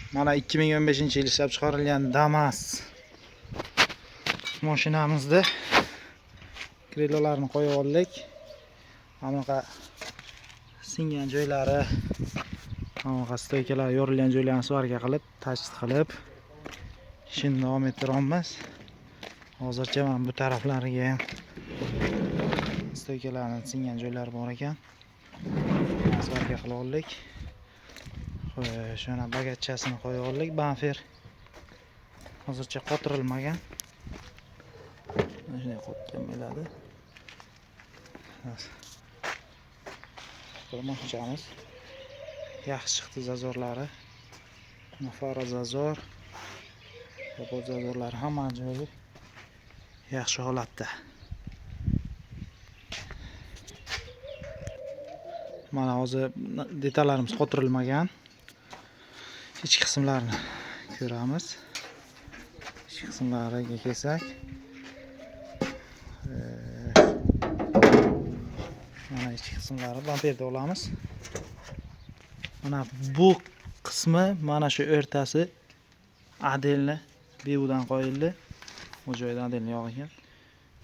Mana 2015-yil ishlab chiqarilgan Damas mashinamizda krilolarni qo'yib oldik. Anaqa singan joylari, anaqa стойка lar yorilgan joylarni svarka qilib, tashkil qilib, ishini davom ettiramiz. Hozircha mana bu taraflariga ham стойка larni singan joylari bor ekan. Svarka qilib oldik. Xo'sh, mana bagachchasini qo'yib oldik. Bamper hozircha qotirilmagan. Mana shunday qotgan bo'ladi. Bu mashinamiz yaxshi chiqdi зазор lari. Mana fara зазор, kapot зазор lari hamma joyi yaxshi holatda. Mana hozir detallarimiz qotirilmagan. Ichki qismlarini ko'ramiz. Ichki qismlariga kelsak, mana ichki qismlari bamperda olamiz. Mana bu qismi, mana shu o'rtasi отдельно bevudan qo'yildi. U joyda отдельно yo'q ekan.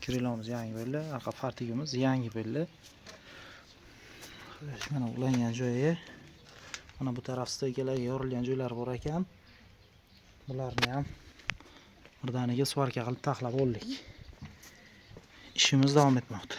Krilomiz yangi bo'ldi, arqa fartigimiz yangi bo'ldi. Xo'sh, mana ulangan joyi. Mana bu taraf стойка larga yorilgan joylar bor ekan. Bularni ham birdaniga svarka qilib taxlab oldik. Ishimiz davom etmoqda.